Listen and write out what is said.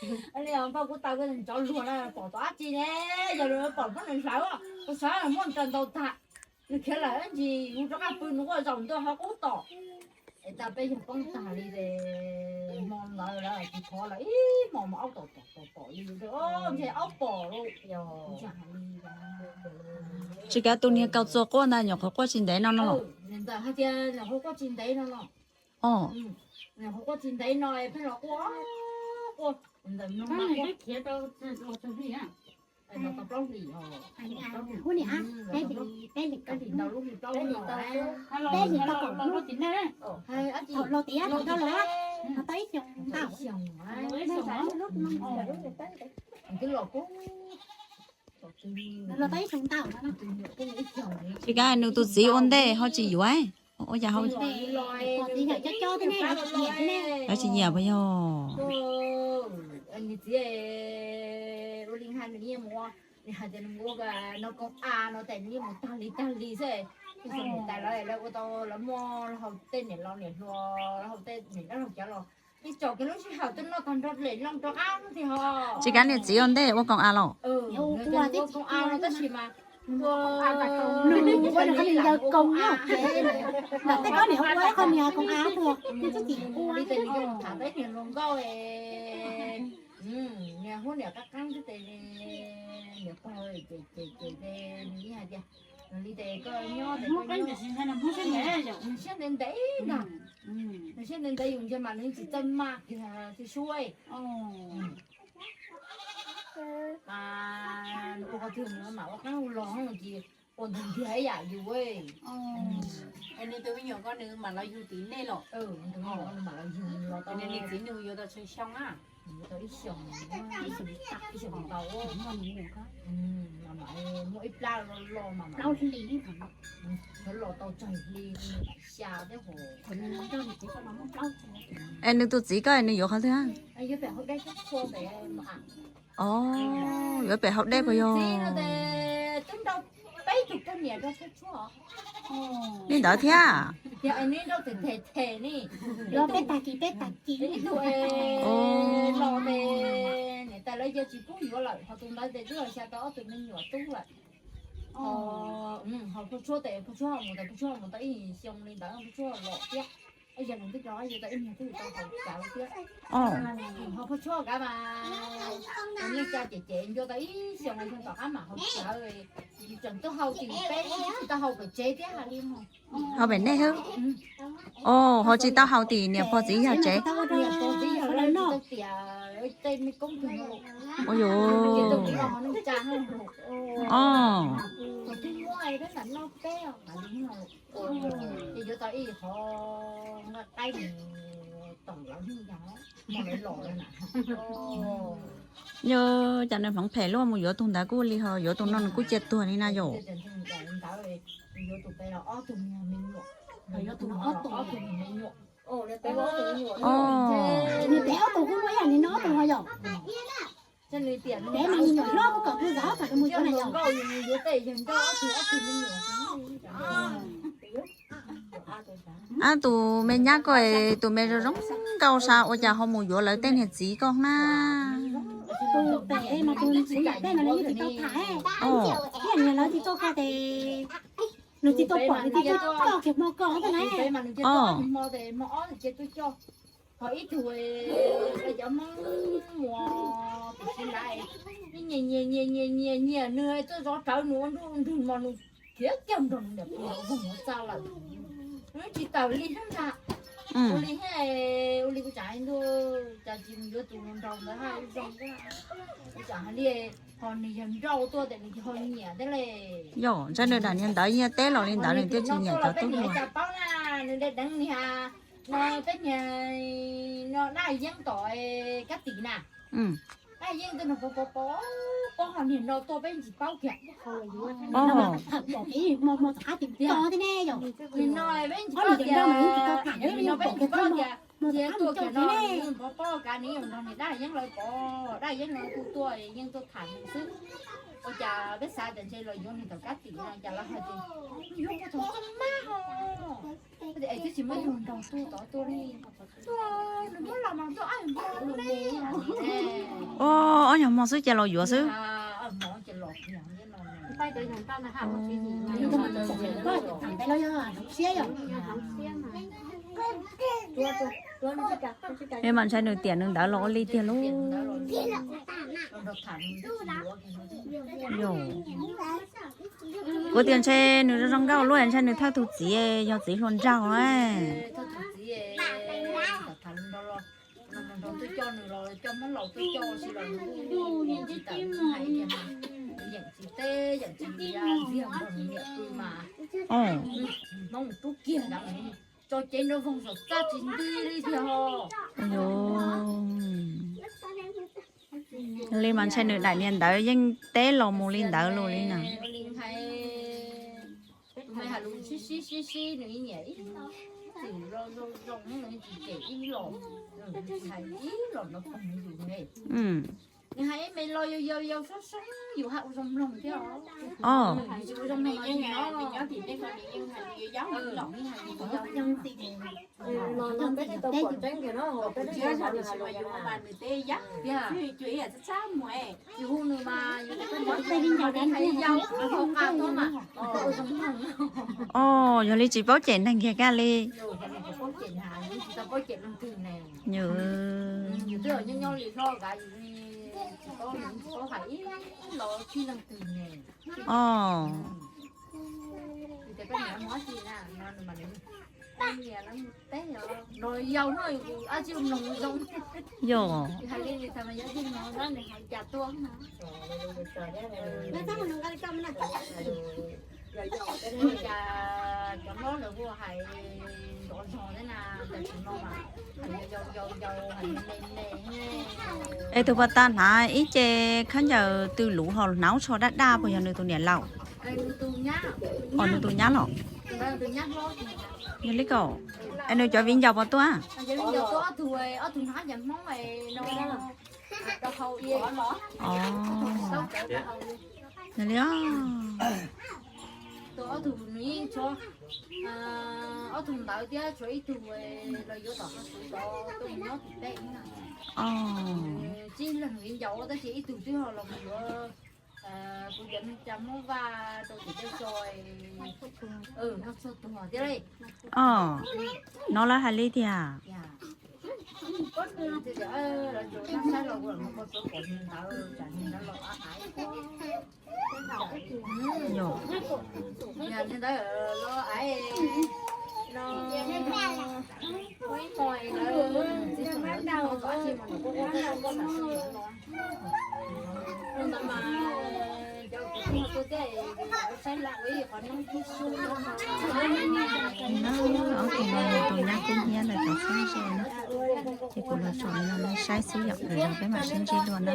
Li npaj kuv tau koj ntxov luag na, pom tom dab tsi ne, yog luag pom pab nws hlawv, kuv xav muab nws raws ntaus tag. Nws khiav lawm ntsis, kuv rov qab pw nws quaj zaum ntua hauv qub tom. Es tas peb yog poob tag li ces hmo ntawd lawv tsis thov lawm ib hmos mas aub tom tom tom tom li, ntshe aub pom lauj. Tsis kav tus niag kaus txuas quaj ntag, nyuam qhuav quaj tsis ntev no no. Ntawd hais tias nyuam qhuav quaj tsis ntev no no. Nyuam qhuav quaj tsis ntev no pheej los quaj, quaj ntawm no khiav tau los txog hli, los tau plaub hlis, hli ntau lub hli plaub hlis, peb hlis tau kaum, thaum los tiav thaum tau los, los tau ib xyoos ntau. Twb los, los tau ib xyoos ntau no. Tsis kav nws tus txiv ua ntej ho tsis yuav, ua cas ho, txiv yam cov cov thiab ne, lawv tsis nyiam puas yog? Nws txiv ua li hais nws yeej mus, nws hais tias nws ua no koom a no tes nws yeej mus tag li tag li xwb. Ib xyoos niam tais lawv, lawv ua tau, lawv muaj lawv hauv tej niam laus niam hluas, lawv hauv tej niam dab laug cov los, yeej tsom kiag lub sij hawm tuaj noj tag nrho lem loo rov qab hnub tiag ho. Tsis kav niam txiv ua ntej ua koom a los? Ua koom a no tab sis mas nws ua li qhov niam yawg koom nyob kev, ntawm tej koj niam ua ib qho niag koom a tuag, nws twb tsis ua li ces nws coj tham peb niag hluas nkauj es niag huab niam qab qeeb xwb ces niam pog ces ces ces nws yeej hais tias, li ces koj nyob ces koj nyob, nws siab ntev ntev ntag. Nws siab ntev ntev yus ntsia mas nws tsis txawj maj kiag tib suab. Mas nws ua qhov twg nws mam ua qeeb ua los ces ua ntiag ntiag ib yam yus. Es nws tus me nyuam ko nws mam los yug tim nej los? Nws mam los yug, los tau, nws txiv nws yuav tau tsawg xyoo na? Yuav tau ib xyoos, ib xyoos tau. Mas muaj ib plab los los mas, los tau tsawg hli, xya thiab hos. Es nws tus txiv koj nws yuav qhov twg? Yuav pem hauv dej puas yog? Twb nrau peb tug poj niam rau tshuab tshuab. Li ntawd thiab. Los peb tag kis peb tag kis. Los ces niam tais lawv cia tsis pub yuav lawm, ho tus ntawd ces twb los xya tau ob tug me nyuam tub lawm. Ho Phaj Tshuab tes Phaj Tshuab mus tas, Phaj Tshuab mus tau ib xyoo li ntawd Phaj Tshuab los thiab. Ib zaug nws twb rov yuav tau ib niag twb tau haus cawv thiab. Ho Phaj Tshuab kav mas, nej ca cem cem ncuav tau ib xyoos xyoo tom qab mam haus cawv, tseem tuaj haus tim peb, tsis tau haus pem tsev thiab hais li. Haus pem nej hwb. Haus tsis tau haus tim niam pog txiv yawg tsev. Niam pog txiv yawg lawv tsis tau tiam tej me koob tug no. Ua yuav, ces tau kuv los neej tsa no. Thaum twb muab peb mam noj peb hais li no. Ces yuav tau ib qho nqaij qaib mus tom lawv hnub yog, mus lawv los lawm na. Yog cas nws hmoov phem luaj, mus yuav tus ntawd kuj li ho yuav tus no nws kuj cia tuag li na yom. Ntawd yuav tus pem los ob tug me nyuam, yuav tus no ob tug me nyuam. Nws pem ob tug kuj muaj ib yam li no ob tug ho yom. Pem mas me nyuam hlob kuj kom kuj zov thaum nws mus yuav na yom. Yuav tej yawg nrauj ob tug ob tug me nyuam. Ab, tus me nyab ko, tus me zoo zoo nkauj sas ua cas ho mus yuav lawv tej niag txiv ko na? Tus pem mas tus txiv yawm tej mas nws yeej tsis tau tham, thiab niag lawv tsis tau tham ces nws tsis tau pom, nws tsis tau coj kiag hmo ko xwb na. Hmo ob ces tuaj coj, ho ib tug cov Hmoob mus tim Siv Laiv, nyiam nyiam nyiam nyiam nyiam nyiam nws, tuaj zov rawv nws ua nruj nrug mos nws khiav kiag nrog nws niam pog los ua txaj lawm. Nws tsis tawm li thiab ntag. Ua li thiab, ua li kuv tsam ntuj cas tsis mus yuav tus nraug ntawd haj zoo thiab. Kuv tsam hais li, ho nws yog nrauj tuaj tes nws ho nyiam thiab li. Yog ntshe nws daim niag ntawd yeej teb los li ntawd nws thiaj tsis nyiam cov tub hluas. Cas paub na, nws de deev niag no, peb niag no Dab Yeeb tom Kab Tim na. Dab Yeeb tuaj nrog pog pog pog, pog ho niag no tuaj peb tsis paub kiag. Niag no peb tsis paub tiag, niag no peb tsis paub tias cia tuaj kiag no, pog pog kav nws yeej nrog niag Dab Yeeb lawv pov, Dab Yeeb no tuaj tuaj yeej tuaj tham nws xwb. Ua cas peb xav tias ntshe los yuav niag tom Kab Tim no cas lawv hais tias yuav puag tom Txooj Mab ho. Es twb tsis muaj ib tug nraug tuaj tod tuaj li. Tuaj nws muab los mas tuaj ab npog ne. Yog hmo xwb ces los yuav xwb. Es mas ntshai nws tiam nws ntawd los ua li tiag lauj. Kuv tias ntshe nws zoo nkauj luaj, ntshe nws thawj tus txiv, yog txiv hluas nraug na. Li mas ntshai nws daim niag ntawd yeej teb los mus li ntawd los li na. Os, yog li tsis paub cem neeg kiag kaj li. Os. Yog. Es tus puas tau hnav ib ce khaub ncaws tw luv ho hnav tsho daj daj puas yog nws tus niam laus? Os, nws tus nyab los? Yog li ko. Es nws cov viv ncaus puas tuaj? Yog li os. Os, no lawv hais li tiag. Ob tug no tus nyab kub hnyiab ntawd cov txheeb ze na. Ces kuv los tsom li no nej saib xwb yom, lwm zaus peb mam sib ntsib dua na.